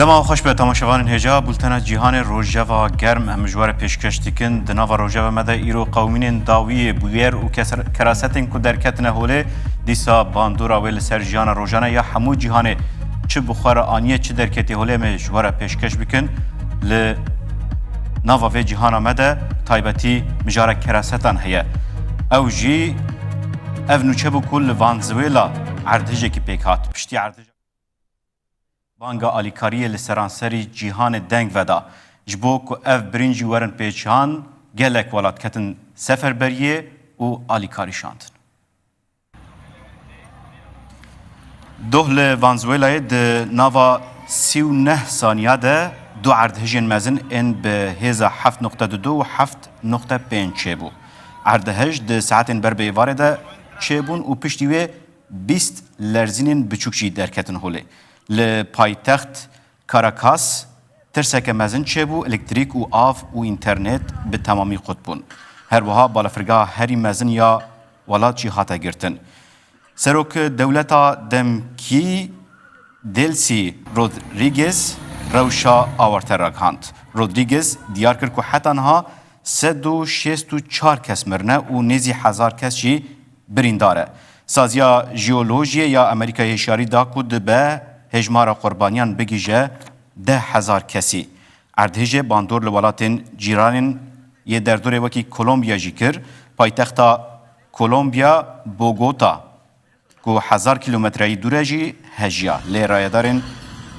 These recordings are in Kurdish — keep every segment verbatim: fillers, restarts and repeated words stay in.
Dema xweş be temaşevanên hêja, bultena Cîhanê Rojeva Germ em ji we re pêşkeş dikin. Di nava rojeva me de îro qewimînên dawiyê, bûyer û keser-, kerasetên ku derketine holê, dîsa bandora wê li ser jiyana rojane ya hemû cîhanê çi bi xwe re aniye, çi derketî holê, em ê ji we re pêşkeş bikin. Li nava vê cîhana me de taybetî mijara kerasetan heye. Ew jî ev nûçe bû ku li Venezuela erdhejekî pêk hat. Piştî erdhejek banga alîkariyê li seranserî cîhanê deng veda. Ji bo ku ev birîncî werin pêçihan, gelek welat ketin seferberiyê û alîkarî şandin. Doh li Venezuelayê di nava sî û neh saniya de du erdhejên mezin ên bi hêza heft noqte du du û heft noqte pênc çêbû. Erdhej di saetên ber bi êvarê de çêbûn û piştî wê bîst lerzînên biçûk jî derketin holê. Li paytext Caracas tirseke mezin çêbû, elektrîk û av û înternet bi temamî qut bûn. Her wiha balafirgeha herî mezin ya welat jî hate girtin. Serok dewleta demkî Delcy Rodriguez rewşa awarte ragihand. Rodriguez diyar kir ku heta niha sed û şêst û çar kes mirine û nêzî hezar kes jî birîndar e. Saziya Jeolojiyê ya Amerîkayê hişyarî da ku dibe hejmara qurbaniyan bigihîje deh hezar kesî. Erdhejê bandor li welatên cîranên yê derdorê wekî Kolombiya jî kir. Paytexta Kolombiya, Bogota, ku hezar kîlometreyî dûr e jî hejiya. Lê rayedarên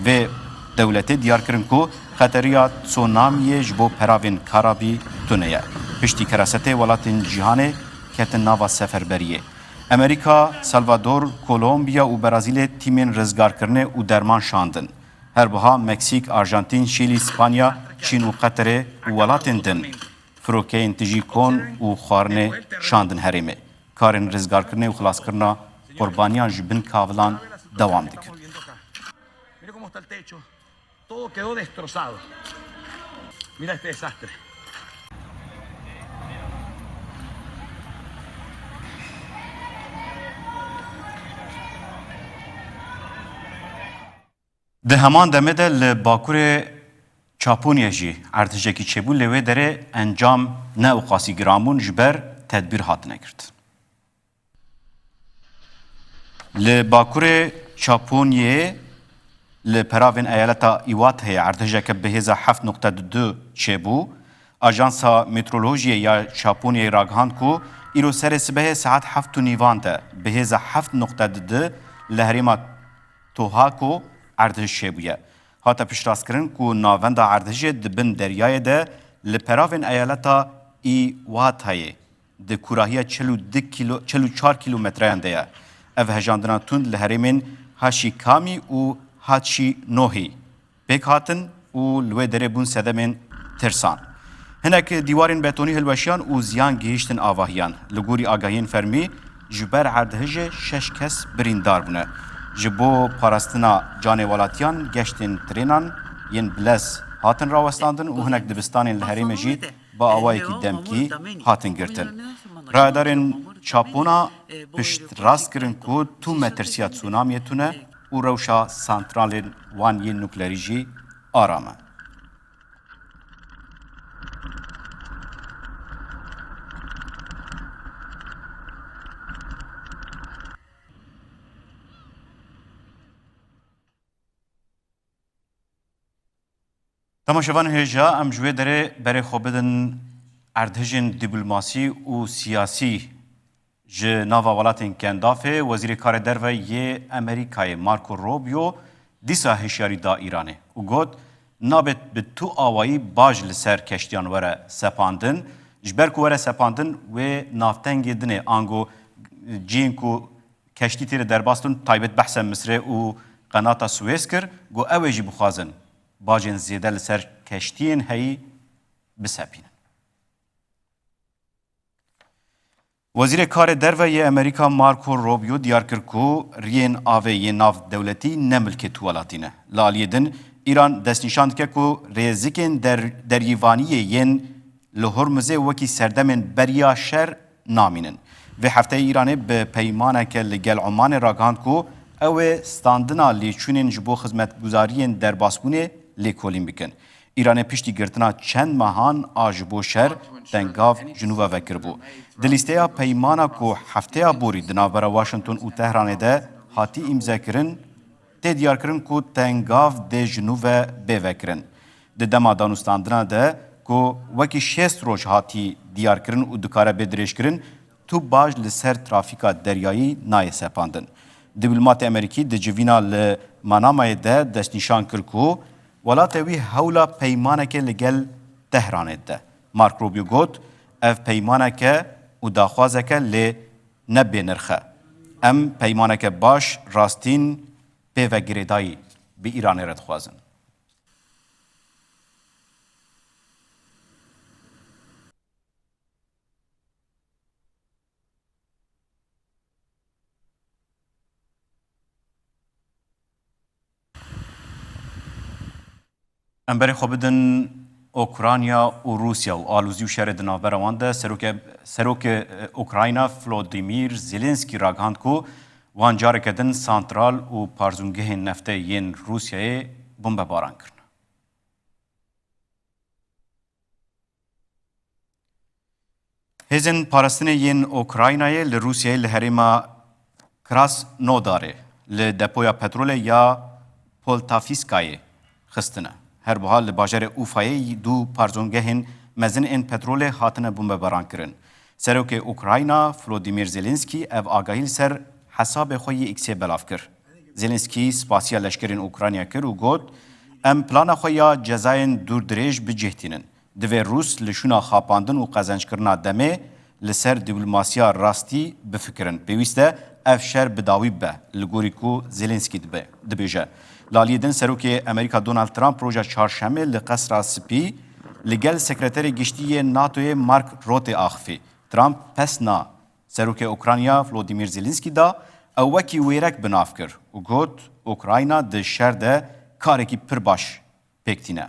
vê dewletê diyar kirin ku xeteriya tsunamiyê ji bo peravên Karabî tune ye. Piştî kerasetê welatên cîhanê ketin nava seferberiyê. Amerîka, Salvador, Kolombiya û Brazîlê tîmên rizgarkirinê û derman şandin. Her wiha Meksîk, Arjantîn, Şîlî, Spanya, Çîn û Qeterê û welatên din firokeyên tijî kon û xwarinê şandin herêmê. Karên rizgarkirinê û xilaskirina qurbaniyan ji bin kavilan dewam dikin. Mira cómo está el techo. Todo quedó destrozado. Mira este desastre. Di heman demê de li bakurê Çapûniyê jî erdhejekî çêbû, lê wê derê encam ne ewqasî giran bûn, ji ber tedbîr hatine girtin. Li bakurê Çapûniyê li peravên eyaleta Iwateyê erdhejeke bi hêza heft noqte du çêbû. Ajansa Meteorolojiyê ya Çapûniyê ragihand ku îro serê sibehê saet heft û nîvan de bi hêza heft noqte du li herêma Tohoku erdhej çêbûye. Hate piştrast kirin ku navenda erdhejê di bin deryayê de li peravên eyaleta Iwatayê di kûrahiya çil û du kilo-, çil û çar kîlometreyan de ye. Ev hejandina tund li herêmên Haşîkamî û Haçînohî pêk hatin û li wê derê bûn sedemên tirsan. Hinek dîwarên betonî hilweşiyan û ziyan gihîştin avahiyan. Li gorî agahiyên fermî, ji ber erdhejê şeş kes birîndar bûne. Ji bo parastina canê welatiyan, geştên trênan yên bilez hatin rawestandin û hinek dibistanên li herêmê jî bi awayekî demkî hatin girtin. Rayedarên Çapûna piştrast kirin ku tu metirsiya tsunamiyê tune û rewşa santralên wan yên nuklerî jî aram e. Temaşevan hêja, em ji wê derê berê xwe bidin erdhejên dîplomasî û siyasî ji nava welatên Kendafê. Wezîrê Karê Derve yê Amerîkayê Marco Rubio dîsa hişyarî da Îranê û got, nabêt bi tu awayî baj li ser keştiyan were sepandin, ji ber ku were sepandin wê navtengê dinê, ango cihên ku keştî tê de derbas dibin, taybet behsa Misrê û qenata Suez kir, got, ew ê jî bixwazin bajên zêde li ser keştiyên heyî bisepînin. Wezîrê Karê Derve yê Amerîka Marco Rubio diyar kir ku riyên avê yên navdewletî ne milkê tu welatî ne. Li aliyê din, Îran destnîşan dike ku rêzikên der-, deryîvaniyê yên li Hormuzê wekî serdemên beriya şer namînin. Vê hefteyê Îranê bi peymaneke li gel Omanê ragihand ku ew ê standina lêçûnên ji bo xizmetguzariyên derbasbûnê lêkolîn bikin. Îranê piştî girtina çend mehan a ji bo şer tengav ji nû ve vekiribû. Di lîsteya peymana ku hefteya borî di navbera Washington û Tehranê de hatî îmzekirin, tê diyarkirin ku tengav dê ji nû ve bê vekirin. Di dema danûstandina de ku wekî şêst roj hatî diyarkirin û dikare bê dirêjkirin, tu baj li ser trafîka deryayî nayê sepandin. Dîplomatê Amerîkî di civîna li Manamayê de destnîşan kir ku welatê wî hewla peymanekê li gel Tehranê dide. Marco Rubio got, ev peymaneke û daxwazeke lê ne bênirx e. Em peymaneke baş, rastîn, pê ve girêdayî bi Îranê re dixwazin. Em berê xwe bidin Ukrayna û Rûsya û alozî û şerê di navbera wan de. Serokê, serokê, e, Ukrayna Volodymyr Zelensky ragihand ku wan careke din santral û parzûngehên neftê yên Rûsyayê bombebaran kirine. Hêzên parastinê yên Ukraynayê li Rûsyayê li herêma Krasnodarê li depoya petrolê ya Poltavskayê xistine. Her buha li bajarê Ufayê du parzûngehên mezin ên petrolê hatine bombebaran kirin. Serokê Ukrayna Volodymyr Zelensky ev agahî li ser hesabê xwe yê X-ê belav kir. Zelensky spasiya leşkerên Ukrayna kir û got, em plana xwe ya cezayên dûrdirêj bi cih tînin. Divê Rûs li şûna xapandin û qezencekirina demê li ser dîplomasiya rastî bifikirin. Pêwîst e ev şer bi dawî bibe, li gorî ku Zelensky dibe, dibêje. Li aliyê din Serokê Amerîka Donald Trump roja çarşemê li Qesra Spî li gel Sekreterê Giştî yê NATOyê Mark Rutte axifî. Trump pesna Serokê Ukrayna Volodymyr Zelensky da ew wekî wêrek bi nav kir û got, Ukrayna di şer de karekî pir baş pêk tîne.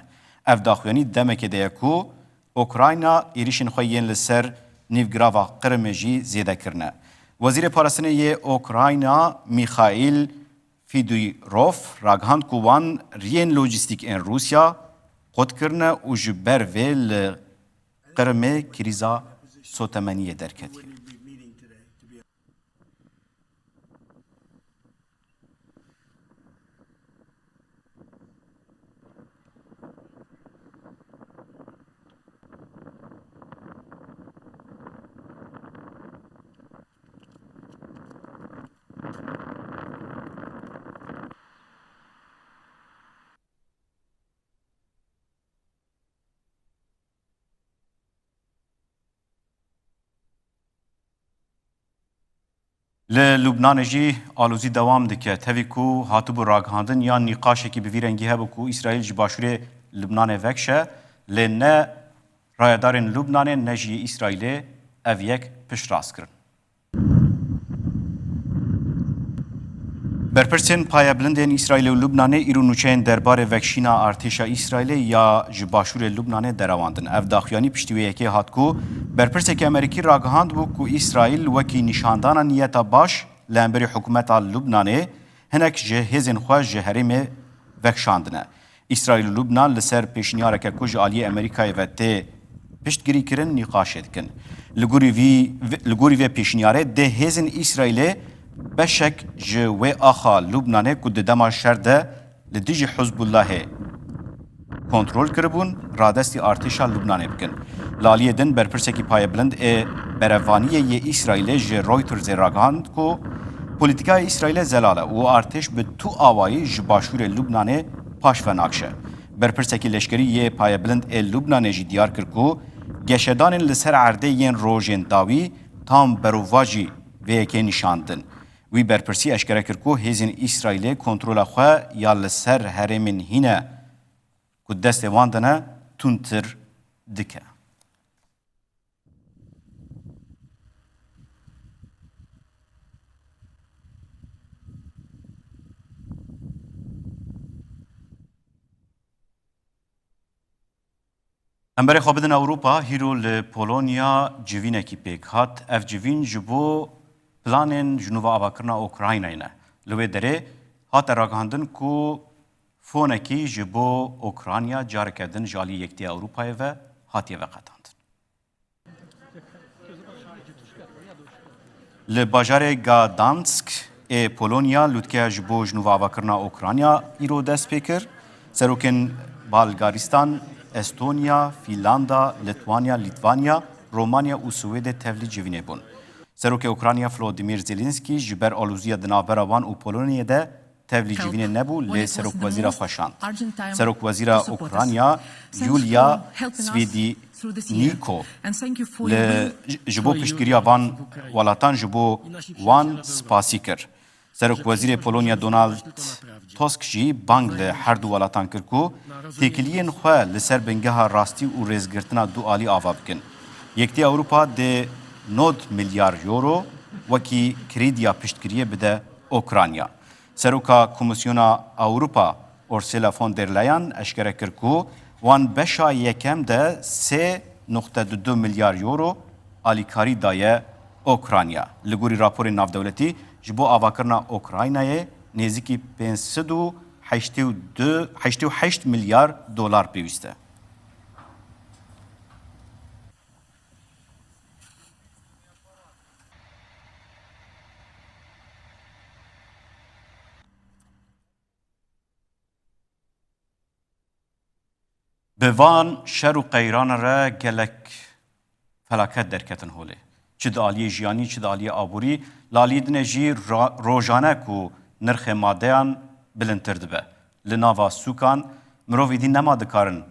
Ev daxuyanî demekê de ye ku Ukrayna êrişên xwe yên li ser nîvgirava Qirimê jî zêde kirine. Wezîrê Parastinê yê Ukrayna Mikhail Fedorov ragihand ku wan riyên lojîstîk ên Rûsya qut kirine û ji ber vê li Qirimê krîza sotemeniyê derketiye. Li Lubnanê jî alozî dewam dike. Tevî ku hatibû ragihandin yan nîqaşekî bi vî rengî hebû ku Îsraîl ji başûrê Lubnanê vekişe, lê ne rayedarên Lubnanê ne jî yê Îsraîlê ev yek piştrast kirin. Berpirsên payebilindên Îsraîlê û Lubnanê îro nûçeyên derbarê vekişîna artêşa Îsraîlê ya ji başûrê Lubnanê derewandin. Ev daxuyanî piştî wê yekê hat ku berpirsekî Amerîkî ragihand bû ku Îsraîl wekî nîşandana niyeta baş li hemberî hikûmeta Lubnanê hinek ji hêzên xwe ji herêmê vekişandine. Îsraîl û Lubnan li ser pêşniyareke ku ji aliyê Amerîkayê ve tê piştgirîkirin nîqaşê dikin. Li gorî vî, li gorî vê pêşniyarê dê hêzên Îsraîlê beşek ji wê axa Lubnanê ku di dema şer de li dijî Hizbullahê kontrol kiribûn, radestî artêşa Lubnanê bikin. Li aliyê din berpirsekî payebilind ê berevaniyê yê Îsraîlê ji Reutersê ragihand ku polîtîkaya Îsraîlê zelal e û artêş bi tu awayî ji başûrê Lubnanê paş ve nakişe. Berpirsekî leşkerî yê payebilind ê Lubnanê jî diyar kir ku geşedanên li ser erdê yên rojên dawî tam berovajî vê yekê nîşandin. Wî berpirsî eşkere kir ku hêzên Îsraîlê kontrola xwe ya li ser herêmên hîne ku destê wan de ne tundtir dike. Em berê xwe bidin Ewropa, hîro li Polonya civînekî pêk hat. Ev civîn ji bo planên ji nû ve avakirina Ukraynayê ne. Li wê derê hate ragihandin ku Fonekî ji bo Ukrayna careke din ji alî Yekîtiya Ewropayê ve hatiye veqetandin. Li bajarê Gdansk ê Polonya lûtkeya ji bo ji nû ve avakirina Ukrayna îro dest pê kir. Serokên Balgaristan, Estonya, Fînlanda, Litwanya, Lîtvanya, Romanya û Swêdê tevlî civînê bûn. Serokê Ukrayna Volodymyr Zelensky ji ber alûziya di navbera wan û Polonyayê de tevlî civînê nebû, lê serokwezîra xweşand. Serokwezîra Ukrayna Yulia Svêdnîko li, ji bo piştgiriya van welatan ji bo wan spasî kir. Serokwezîrê Polonya Donald Tusk jî bang li her du welatan kir ku têkiliyên xwe li ser bingeha rastî û rêzgirtina du alî ava bikin. Yekîtiya Ewropa dê nod milyar euro wekî krediya piştgiriyê bide Ukrayna. Seroka Komîsyona Ewropa Ursula von der Leyen eşkere kir ku wan beşa yekem de sê noqte du du milyar euro alîkarî daye Ukrayna. Li gorî raporên navdewletî, ji bo avakirina Ukraynayê nêzîkî pênc sed û heştê û du, heştê û heşt milyar dolar pêwîst e. Bi van şer û qeyranan re gelek felaket derketin holê. Çi di aliyê jiyanî, çi di aliyê aborî, li aliyê din e jî ra-, rojane ku nirxê madeyan bilindtir dibe. Li nava sûkan mirov êdî nema dikarin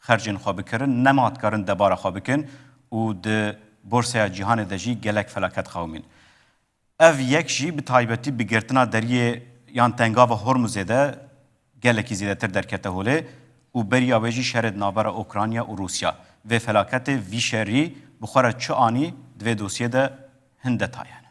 xercên xwe bikirin, nema dikarin debara xwe bikin û di borsaya cîhanê de jî gelek felaket qewimîn. Ev yek jî bi taybetî bi girtina deriyê yan Tengava Hormuzê de gelekî zêdetir derkete holê û beriya wê jî şerê di navbera Ukrayna û Rûsya. Vê felaketê, vî şerî bi xwe re çi anî, di vê dosyê de hin detayê hene.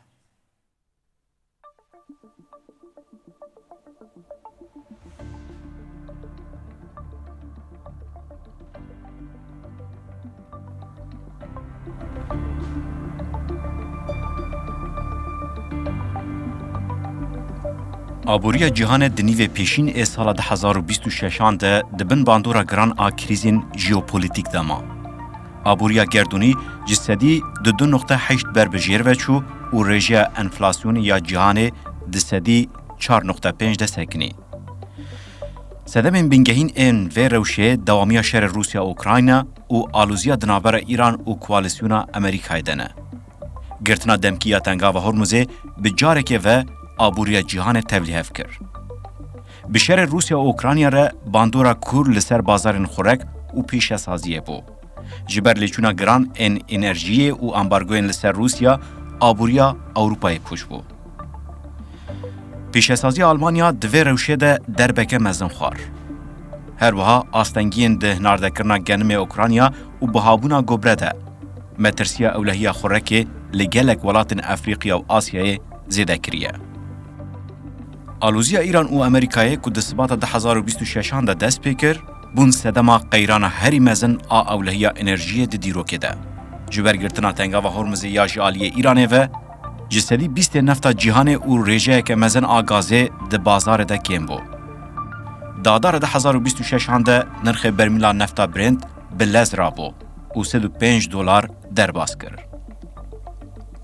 Aboriya cîhanê di nîvê pêşîn ê sala du hezar û bîst û şeşan de di bin bandora giran a krîzên jeopolîtîk de ma. Aboriya gerdûnî ji sedî du noqte heşt ber bi jêr ve çû û rêjeya enflasyonê ya cîhanê di sedî çar noqte pênc de sekinî. Sedemên bingehîn ên vê rewşê dewamiya şerê Rûsya-Ukrayna û alûziya di navbera Îran û koalîsyona Amerîkayê de ne. Girtina demkî ya Tengava Hormuzê bi carekê ve aboriya cîhanê tevlîhev kir. Bi şerê Rûsya û Ukrayna re bandora kûr li ser bazarên xurek û pîşesaziyê bû. Ji ber lêçûna giran ên enerjiyê û ambargoyên li ser Rûsya, aboriya Ewropayê pûç bû. Pîşesaziya Almanya di vê rewşê de derbeke mezin xwar. Her wiha astengiyên di hinardekirina genimê Ukrayna û bihabûna gobre de, metirsiya ewlehiya xurekê li gelek welatên Efrîqya û Asyayê zêde kiriye. Alûziya Îran û Amerîkayê ku di Sibata du hezar û bîst û şeşan de dest pê kir, bûn sedema qeyrana herî mezin a ewlehiya enerjiyê di dîrokê de. Ji ber girtina Tengava Hormuzê ya ji aliyê Îranê ve, ji sedî bîstê nefta cîhanê û rêjeyeke mezin a gazê di bazarê de kêm bû. Dadara du hezar û bîst û şeşan de nirxê bermîla nefta Brent bi lez rabû û sed û pênc dolar derbas kir.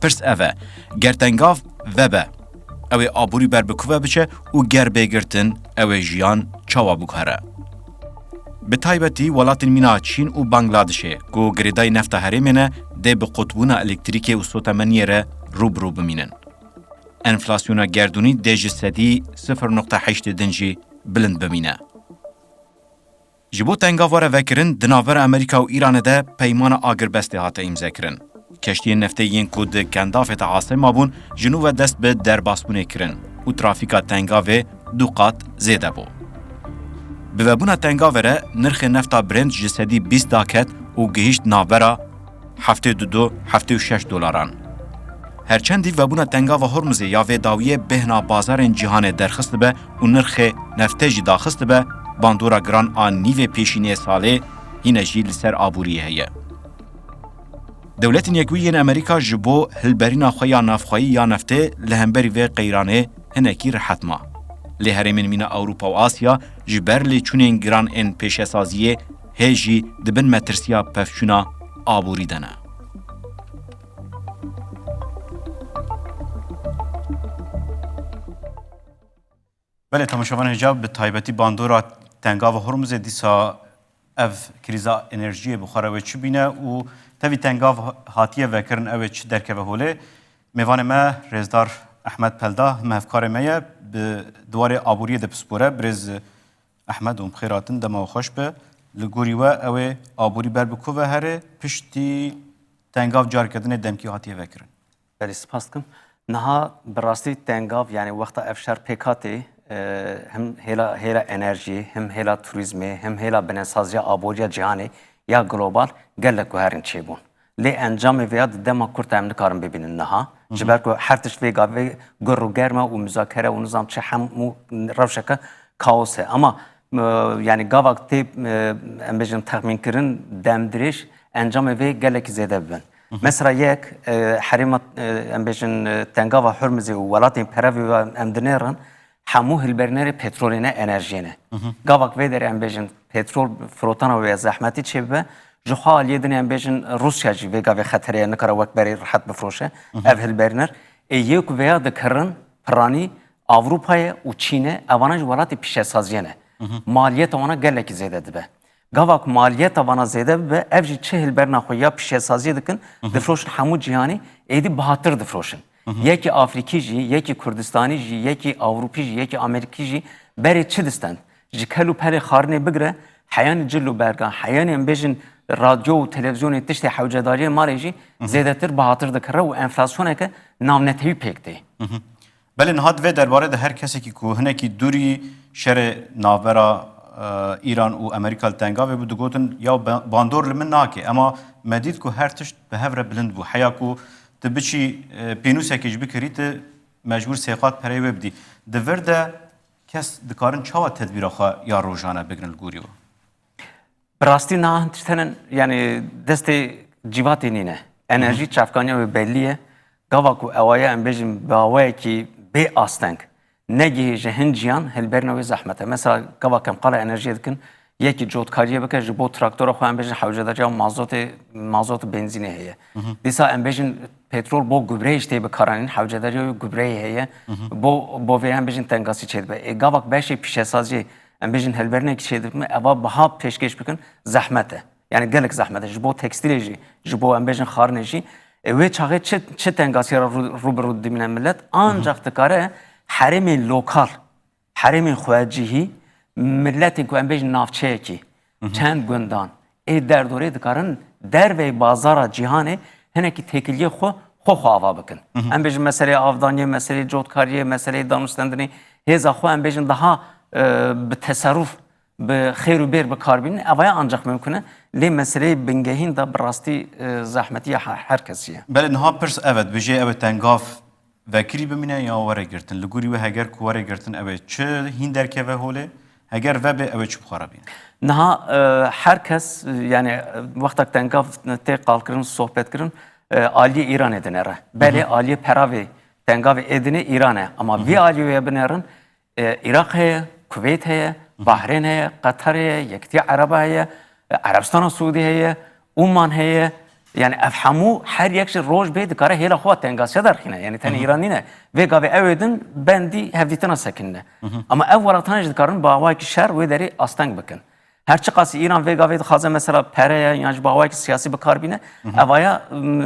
Pirs ev e, ger tengav vebe, ew ê aborî ber bi ku ve biçe û ger bê girtin, ew ê jiyan çawa biguhere? Bi taybetî welatên mîna Çîn û Bangladişê ku girêdayî nefta herêmê ne, dê bi qutbûna elektrîkê û sotemeniyê re rû bi rû bimînin. Enflasyona gerdûnî dê ji sedî sifir noqte heştê din jî bilind bimîne. Ji bo tengav were vekirin, di navbera Amerîka û Îranê de peymana agirbestê hate îmzekirin. Keştiyên neftê yên ku di Kendavê de asê mabûn, ji nû ve dest bi derbasbûnê kirin û trafîka tengavê du qat zêde bû. Bi vebûna tengavê re nirxê nefta Brent ji sedî bîst daket û gihîşt navbera heftê û du, heftê û şeş dolaran. Herçendî vebûna tengava Hormuzê ya vê dawiyê bêhna bazarên cîhanê derxistibe û nirxê neftê jî daxistibe, bandora giran a nîvê pêşînê salê hîne jî li ser aboriyê heye. Dewletên Yekbûyî yên Amerîka ji bo hilberîna xwe ya navxweyî ya neftê li hemberî vê qeyranê hinekî rehet ma. Lê herêmên mîna Ewropa û Asya ji ber lêçûnên giran ên pêşesaziyê hê jî di bin metirsiya pevçûna aborî de ne. Belê, temaşevanên hêja, bi taybetî bandora Tengava Hormuzê dîsa ev krîza enerjiyê bi xwe re wê çi bîne û tevî tengav hatiye vekirin, ew ê çi derkeve holê? Mêvanê me Rêzdar Ehmed Pelda, him hevkarê me ye, bi di warê aboriyê de pispor e. Birêz Ehmed, hûn bi xêr hatin, dema we xweş be. Li gorî we ew ê aborî ber bi ku ve here, piştî tengav careke din ê demkî hatiye vekirin? Belê, spas dikim. Niha bi rastî tengav, yanî wexta ev şer pêk hatî, e, him hêla, hêla enerjiyê, him hêla turizmê, him hêla binesaziya aboriya cîhanê ya global gelek guherîn çêbûn. Lê encamê vêya di dema kurt em nikarin bibînin niha. Ji ber ku her tişt vê gavê gur û germ e û muzakere û nizam çi hemû rewşeke kaos e. Ama, e, yanî gavak tê, e, em bêjin texmînkirin, demdirêj encamê vê gelekî zêde bibin. Mesela yek, e, herêma, e, em bêjin, e, Tengava Hurmizê û welatên perevê ve em dinêrin, hemû hilbernerê petrolê ne, enerjiyê ne. Gavak vê derê em bêjin petrol firotana wê ya zehmetî çêbibe. Ji xwe aliyê din em bêjin Rûsya jî vê gavê xeterê ye, nikare wek berê rehet bifroşe. Ev hilberner. Ê yê ku vêya dikirin piranî Ewropayê û Çînê, evana jî welatê pîşesaziyê ne. Maliyeta wana gelekî zêde dibe. Gava ku maliyeta vana zêde bibe, ev jî çi hilberna xwe ya pîşesaziyê dikin, difroşin hemû cîhanê, êdî bihatir difroşin. Yekî Afrîkî jî, yekî Kurdistanî jî, yekî Ewropî jî, yekî Amerîkî jî berê çi distend? Ji kel û pelê xarinê bigire, heyanî cil û bergan, heyanî em bêjin radyo û televîzyonê tiştê hewcedariyê malê jî zêdetir bihatir dikire û enflasyoneke navnetewî pêk tê. Belê niha di vê derbarê de her kesekî ku hinekî dûrî şerê navbera, e, Îran û Amerîka li tengav bû, digotin, ya ba-, bandor li min nake. Ema me dît ku her tişt bi hev re bilind bû. Heya ku tu biçî, e, pênûsekê ji bikirî, tu mecbûr sêqat pereyê wê bidî. Di vir de kes dikarin çawa tedbîra xwe ya rojane bigrin li gorî we? Bi rastî niha hin tişt hene, yanî destê cîvatê nîne. Enerjî çavkaniya wê bellî ye. Gava ku ewaye em bêjin bi awayekî bê asteng negihê ji hin ciyan, hilberîna wê zehmet e. Mesela gava ku em qala enerjiyê dikin, yekî cotkariyê bike, ji bo traktora xwe em bêjin hewcedariya mazotê, mazot û benzînê heye. Dîsa em bêjin petrol bo gubreyê jî tê bikaranîn, hewcedariya wê gubreyê heye. Bo, bo vê em bêjin tengasî çêdibe. Ê gava ku beşê pîşesaziyê em bêjin hilberînekî çêdibin, eva biha pêşkêş bikin, zehmet e. Yani gelek zehmet e. Ji bo tekstîlê jî, ji bo em bêjin xarinê jî. E, wê çaxê çi, çi tengasî re rû, rû bi rû dimîne millet? Ancak dikare herêmên lokal, herêmên xwecihî, milletên ku em bêjin navçeyekî, çend gundan, ê derdorê dikarin derveyî bazara cîhanê hinekî têkiliyê xwe, xwe, xwe ava bikin. Em bêjin meseleyê avdaniyê, meseleyê cotkariyê, meseleyê danûstendinê, hêza xwe em bêjin daha, e, bi teserruf, bi xêr û bêr bi kar bînin. Evaya ancak mimkun e. Lê meseleyê bingehîn de bi rastî, e, zehmetiya he-, her kesî ye. Belê niha pirs ev e, dibêje ew ê tengav vekirî bimîne ya were girtin? Li gorî we heger ku were girtin, ew ê çi hîn derkeve holê? Heger vebe, ew ê çi bi xwe re bîne? Niha, e, her kes, e, yani, e, wexta ku tengav tê qalkirin, sohbetkirin, e, aliyê Îranê dinêre. Belê aliyê peravê tengavê ê dinê Îran e. Ama vî aliyê wê binêrin, e, Iraq heye, Kuveyt heye, Bahreyn heye, Qatar heye, Yekîtiya Ereba heye, e, Erebistana Siûdî heye, Oman heye. Yani ev hemû her yek ji roj bê dikare hêla xwe tengasiya derxîne. Yani tenê Îran nîne. Vê gavê ew ê din bendî hevdîtina sekinine. Ama ev welatan jî dikarin bi awayekî şer wê derê asteng bikin. Her çiqasî Îran vê gavê dixwaze mesela pere ye yan ji bo awayekî siyasî bi kar bîne, evaya, m,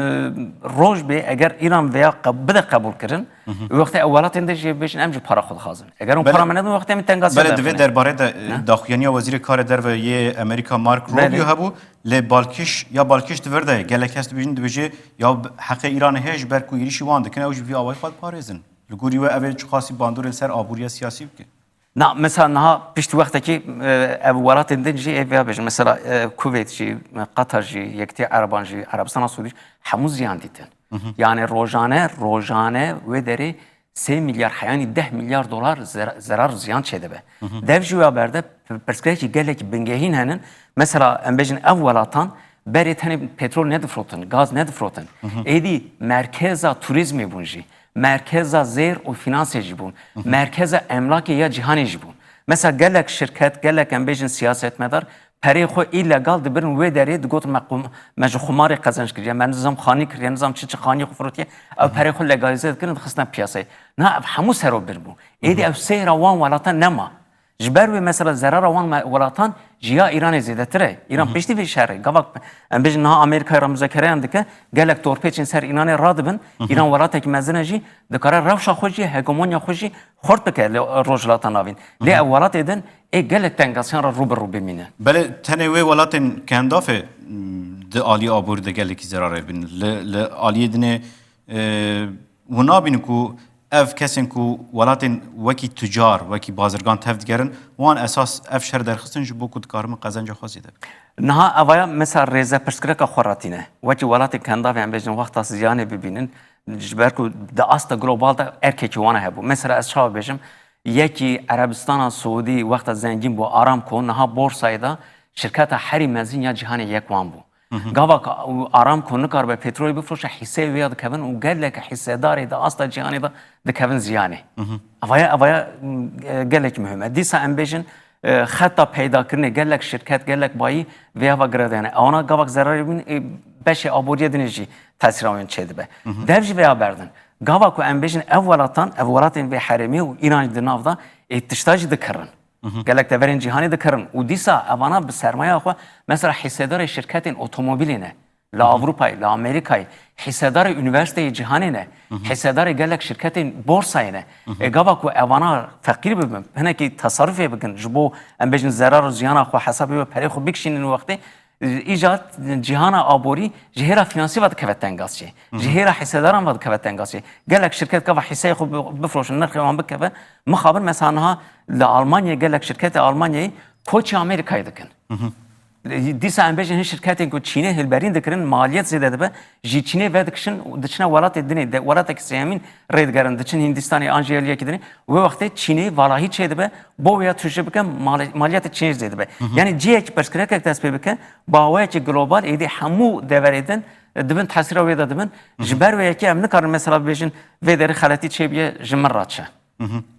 roj bê, eger Îran vêya qe-, bide qebûl kirin, wê wextê ew welatên din jê bêjin, em jî para xwe dixwazin. Eger hûn para me nedin, wê wextê em ê tengasî Belê, di vê derbarê de, e, daxuyaniya Wezîrê Karê Derve yê Amerîka Mark Rubio hebû, lê balkêş, ya balkêş di vir de ye. Gelek kes dibêjin, dibêje, ya b-, heqê Îranê heye, ji ber ku êrîşî wan dikin, ew jî vî awayî xwe diparêzin. Li gorî we ev ê çiqasî bandorê li ser aboriya siyasî bike? Na, mesela niha pişt wextekî, e, ev welatên din jî ê vêya bêjin. Mesela, e, Kuveyt jî, Qatar jî, Yekîtiya Ereban jî, Erebistana Siûdî jî hemû ziyan dîtin. Yani rojane, rojane wê derê sê milyar heyanî deh milyar dolar zera-, zerar ziyan çêdibe. Dev jî wê berde p-, pirsgirêkî gelekî bingehîn henin. Mesela em bêjin ev welatan berê tenê petrol nedifrotin, gaz nedifrotin. Êdî merkeza turizmê bûn jî. merkeza zêr û fînansê jî bûn. Merkeza emlakê ya cîhanê jî bûn. Mesela gelek şirket, gelek em bêjin siyasetmedar perê xwe îlegal dibirin wê derê, digotin me qum-, me ji xumarê qezenc kiriye, me nizam xanî kiriye, nizam çi çi xanî xwe firotiye. Ew perê xwe legalize dikirin, dixistin piyasayê. Na ev hemû serobir bû. Êdî ew seyra wan welatan nema. Ji ber wê mesela zerara wan me-, welatan ji ya Îranê zêdetir e. Îran piştî vê şerê. Gavak em bêjin niha Amerîkayê re muzekereyan dike, gelek torpêçên ser Îranê radibin. Îran welatekî mezin e jî, dikare rewşa xwe jî, hegemonya xwe jî xurt bike li Rojhilata Navîn. Lê ew welatê din ê gelek tengasiyan re rû bi rû bimîne. Belê tenê wê welatên Kendafê, m, di aliyê aborî de gelekî zerarê bin. Li, li aliyê dinê, e, hûn nabînin ku ev kesên ku welatên wekî tucar, wekî bazirgan tev digerin, wan esas ev şer derxistin ji bo ku dikarimin qezenca xwe zêde bikin? Niha evaya mesela rêze pirsgirêka xwe re tîne. Wekî welatê Kendavê em bêjin wexta ziyanê bibînin, ji ber ku di asta global de erkekî wan hebû. Mesela ez çawa bêjim, yekî Erebistana Siûdî wexta zengîn bû, Aramco, niha borsayê de şirketa herî mezin ya cîhanê yek wan bû. Gava ku Aramco nikaribe petrolê bifroşe, hîseyê wê ya dikevin û gelek hîsedarê di asta cîhanê de dikevin ziyanê. Evaya, evaya, e, gelek muhim e. Dîsa em bêjin, e, xeta peydakirinê gelek şirket, gelek bayî vêya ve girêdayene. Ewana gavak zerarê bûn, e, beşê aboriyê dinê jî tesîra wên çêdibe. Dev jî vêya berdin. Gava ku em bêjin ev welatan, ev welatên vê herêmê û Îran jî di nav de, ê tişta jî dikirin. Gelek deverên cîhanê dikirin. Û dîsa evana bi sermaya xwe, mesela hîsedarê şirketên otomobilê ne. Li Ewropayê, li Amerîkayê, hîsedarê unîversîteyê cîhanê ne. Hîsedarê gelek şirketên borsayê ne. Ê gava ku evana feqîr bibin, hinekî tesarufê bikin, ji bo em bêjin zerar û ziyana xwe hesabê ve perê xwe bikişînin wextê, îca cîhana aborî ji hêra fînansî ve dikeve tengasiyê. Ji hêra hîsedaran ve dikeve tengasiyê. Gelek şirket gava hîseyê xwe bi-, bifroşin, nirxê wan bikeve, mixabin mesela niha li Almanyayê gelek şirketê Almanyayê koçî Amerîkayê dikin. Dîsa em bêjin hin şirketên ku Çînê hilberîn dikirin, maliyet zêde dibe, ji Çînê vedikişin û diçine welatê dinê, de, welatekî sêyemîn rê digerin, diçin Hîndistanê an jî yekî dinê. Wê wextê Çînê valahî çêdibe, bo wê ya tûjî bike, mali-, maliyetê Çînê jî zêdibe. Yanî cihekî pirsgirêkek dest pê bike, bi awayekî global êdî hemû deverê din, e, dibin tesîra wê de dibin. Ji ber wê yekê em nikarin mesela bibêjin vê derê xeletî çêbûye, ji min re çi.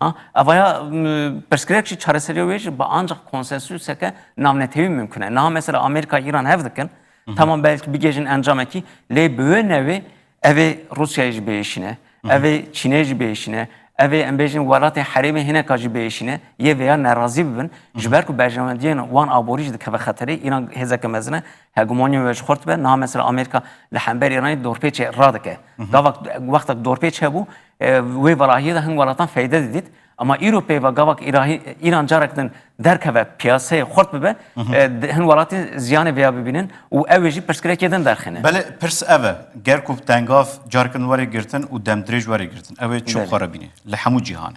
Ha, evaya, m, pirsgirêk jî, çareseriya wê jî bi ancak konsensuseke navnetewî mimkun e. Niha mesela Amerîka, Îran hev dikin. Tamam, belkî bigihêjin encamekî, lê bi wê newê ev ê Rûsyayê jî biêşîne, ev ê Çînê jî biêşîne, ev ê em bêjin welatên herêmê hineka jî biêşîne, yê vêya nerazî bibin. Ji ber ku berjewendiyên wan aborî jî dikeve xeterê, Îran hêzeke mezin e, hegemonya wê ji xurt be. Niha mesela Amerîka li hember Îranê dorpêçê radike. Gavak wextek dorpêç hebû, e, wê velahiyê de hin welatan feyde didît. Ama îro pê ve gavak Îrahî-, Îran carek din derkeve piyaseyê xurt bibe, e, di-, hin welatî ziyanê vêya bibînin û ew ê jî pirsgirêkê din derxîne. Belê pirs ev e, ger ku tengav carek din were girtin û demdirêj were girtin, ew ê çi Belê. xwe re bîne li hemû cîhanê?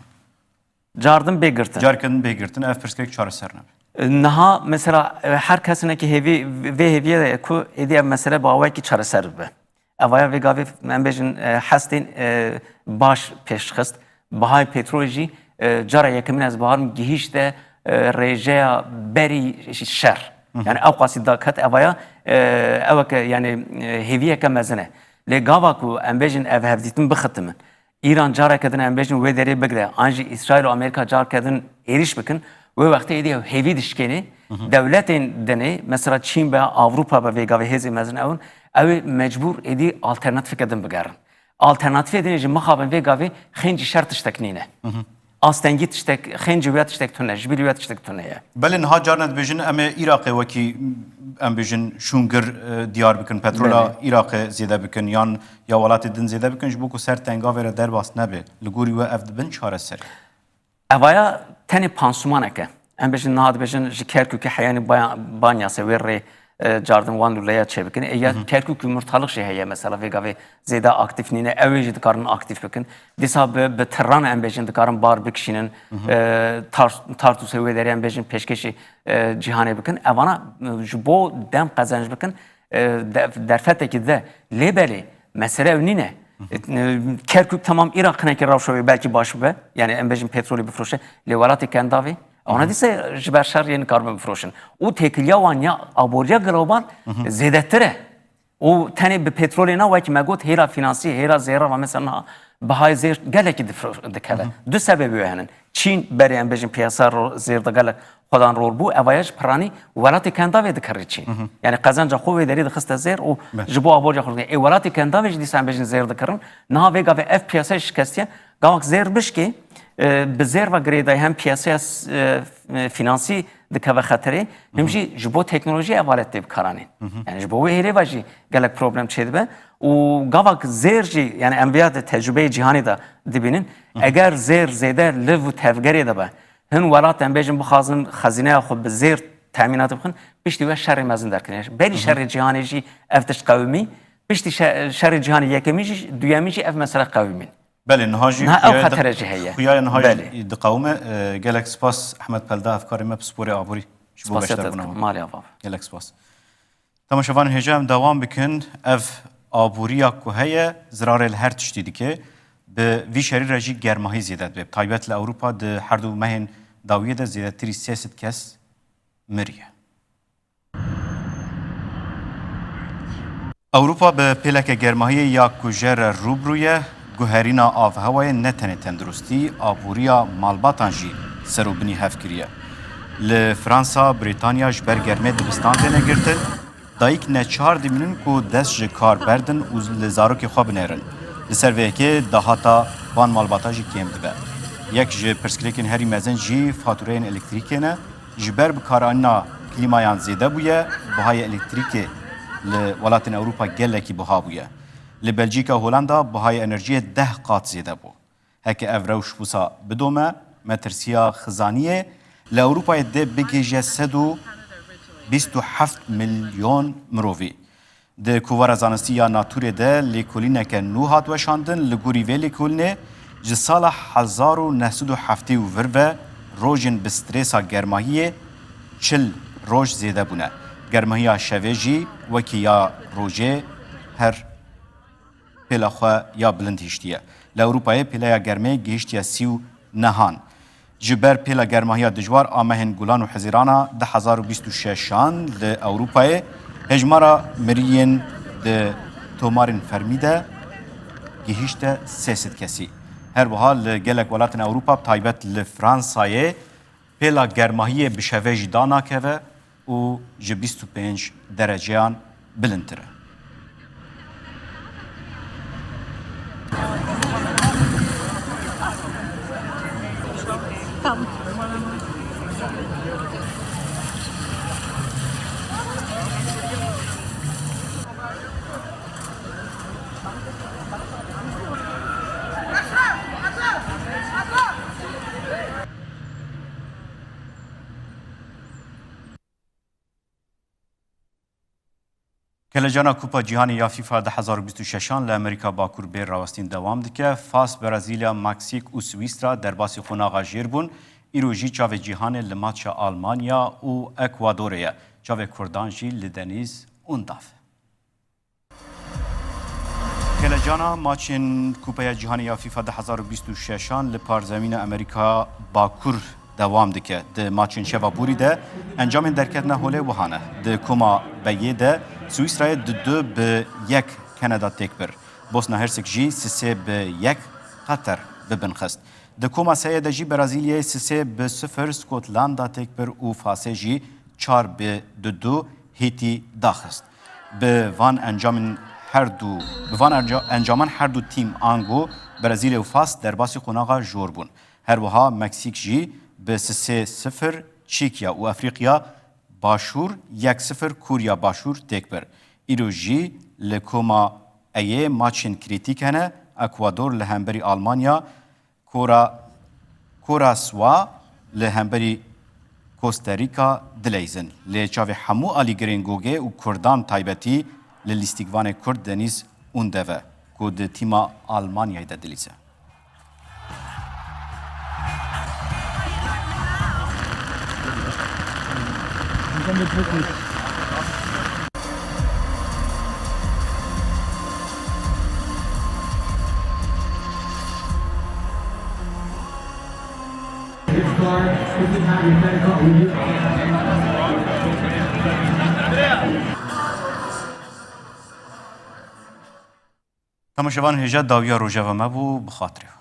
Cardin bê girtin. Carek din bê girtin, ev pirsgirêk çareser nebe. Niha mesela, e, her kesinekî hêvî, vê hêviyê de ye ku êdî ev mesele bi awayekî çareser bibe. Evaya vê gavê em bêjin, e, hestên, e, baş pêşxist. Bihayê petrolê jî, e, cara yekemîn ez baharim gihîşte, e, rêjeya berî şer. Yani ew qasî daket evaya, e, eweke yani, e, hêviyeke mezin e. Lê gava ku em bêjin ev hevdîtin bixitimin, Îran careke din em bêjin wê derê bigire, an jî Îsraîl û Amerîka careke din êrîş bikin, wê wextê êdî ew hêvî dişkênê. Dewletên dinê, mesela Çîn be, Ewropa be, vê gavê hêzên mezin ew in, ew ê mecbûr êdî alternatîfeke din bigerin. Alternatîfê dinê jî mixabin vê gavê xêncî şer tiştek nîne. Astengî tiştek, xêncî wê tiştek tune, ji bîr wê tiştek tune ye. Belê niha carna dibêjin em ê Iraqê wekî, em bêjin, şûngir, e, diyar bikin, petrola Belê. Iraqê zêde bikin yan ya welatê din zêde bikin, ji bo ku ser tengavê re derbas nebe. Li gorî we ev dibin çareserê? Evaya tenê pansumanek e. Em bêjin, niha dibêjin ji Kerkûkê heyanî Baya-, Banyasê wê rê, e, cardin wan lûleya çêbikin. E, ya Kerkûk û Murtalix jî heye, mesela vê gavê zêde aktîf nîne. Ew ê jî dikarin aktîf bikin. Dîsa bi, bi tiran em bêjin dikarin bar bikişînin. E, Tar-, Tartûsê wê derê em bêjin pêşkêşî, e, cîhanê bikin. Evana, e, ji bo dem qezenc bikin, e, de-, derfetekî de. Lê belê, mesele ew nîne. E, Kerkûk, tamam, Îran qinekî rewşa wê belkî baş bibe. Yani em bêjin petrolê bifroşe. Lê welatê Kendavê, ona dîse ji ber şer yê nikaribin bifroşin. Û têkiliya wan ya aboriya global zêdetir e. Û tenê bi petrolê ne, wekî me got, hêla fînansî, hêla zêra ve mesela niha bihayê zêr gelekî difir-, dikeve. Hı hı. Du sebebê wê hene. Çîn berê em bêjin piyasa ro-, zêr de gelek xwedan rol bû. Evaya ji piranî welatê kendavê dikirî Çîn. Hı hı. Yani qezenca xwe wê derî dixiste zêr û Be. ji bo aborca xwe dikir. Ê welatê kendavê jî dîsa em bêjin zêr dikirin. Niha vê gavê ev piyasayê şikestiye. Gavak zêr bişkê, e, bi zêr ve girêdayî hem piyasaya s-, e, f-, e, fînansî dikeve xeterê, hem Hı hı. jî ji bo teknolojiyê ev alet tê bikaranîn. Hı hı. Yani ji bo wê hêlê ve jî gelek problem çêdibe. Û gavak zêr jî, yani em viya di tecrubeyê cîhanê de dibînin. Hı hı. Eger zêr zêde liv û tevgerê de be, hin welat em bêjin bixwazin xezîneya xwe bi zêr temînat bixin, piştî we şerê mezin derkirine. Berî Hı hı. şerê cîhanê jî ev tişt qewimî, piştî şe-, şerê cîhanê yekemî jî, duyemî jî ev mesele qewimîn. Belê, niha jî Niha ew xuya xetere jî heye. xuya niha jî Belê. diqewime. E, gelek spas Ehmed Pelda, hevkarê me, pisporê aborî ji bo Spasiya te beşdarbûna dikim. we. Malê ava. Gelek spas. Temaşevanên hêja, em dewam bikin. Ev aboriya ku heye, zirarê li her tiştî dike. Bi vî şerî re jî germahî zêde dibe. Bi taybet li Ewropa di her du mehên dawiyê de zêdetirî sê sed kes miriye. Ewropa bi pêleke germahiyê ya kuje re rû bi rû ye, guherîna avhewayê ne tenê tenduristî, aboriya malbatan jî ser û binî hev kiriye. Li Fransa, Brîtanya ji ber germê dibistan têne girtin, dayik neçar dimînin ku dest ji kar berdin û li zarokê xwe binêrin. Li ser vê yekê dahata van malbata jî kêm dibe. Yek ji pirsgirêkên herî mezin jî fatûreyên elektrîkê ne. Ji ber bikaranîna klîmayan zêde bûye, bihayê elektrîkê li welatên Ewropa gelekî biha bûye. Li Belcîka, Holanda bihayê enerjiyê deh qat zêde bû. Heke ev rewş wisa bidome, metirsiya xizaniyê li Ewropayê dê bigihîje sed û bîst û heft milyon mirovî. Di kovara zanistî ya Naturê de lêkolîneke nû hat weşandin. Li gorî vê lêkolînê, ji sala hezar û neh sed û heftê û vir ve rojên bi stresa germahiyê çil roj zêde bûne. Germahiya şevê jî wekî ya rojê her pêla xwe ya bilind hiştiye. Li Ewropayê pêleya germê gihiştiye sî û nehan. Ji ber pêla germahiya dijwar a mehên Gulan û Hezîrana du hezar û bîst û şeşan li Ewropayê hejmara miriyên di tomarên fermî de gihişte sê sed kesî. Her wiha li gelek welatên Ewropa, bi taybet li Fransayê, pêla germahiyê bi şevê jî danakeve û ji bîst û pênc dereceyan bilindtir e. Kelecana Kupa Cîhanê ya FIFA du hezar û bîst û şeşan li Amerîka Bakur bê rawestîn dewam dike. Fas, Brezîlya, Meksîk û Swîsra derbasî qonaxa jêr bûn. Îro jî çavê cîhanê li maça Almanya û Ekwadorê ye. Çavê Kurdan jî li Denîz Undav e. Kelecana maçên Kupeya Cîhanê ya FIFA du hezar û bîst û şeşan li parzemîna Amerîka Bakur dewam dike. Di maçên şeva borî de encamên derketine holê wiha ne. Di koma B yê de Swîsrayê du du bi yek Kanada têk bir. Bosna Hersek jî sisê bi yek Qatar bi bin xist. Di koma seyê de jî Brezîlyayê sisê bi sifir Skotlanda têk bir û Fasê jî çar bi du du Hêtî daxist. Bi van encamên her du, bi van enca-, encaman her du tîm ango Brezîlya û Fas derbasî qonaxa jor bûn. Her wiha Meksîk jî bi sisê sifir Çekya û Efrîqya Başûr yek sifir Kûrya Başûr têk bir. Îro jî li koma E yê maçên krîtîk hene, Ekwador li hemberî Almanya, Kora, Kora Swa li hemberî Costa Rica dileyzin. Lê çavê hemû alîgirên gogê û Kurdan taybetî li lîstikvanê Kurd Denîz Undev e, ku di tîma Almanyayê de dilîze. Temaşevan hêja dawiya rojeva me bû, bi xatirê.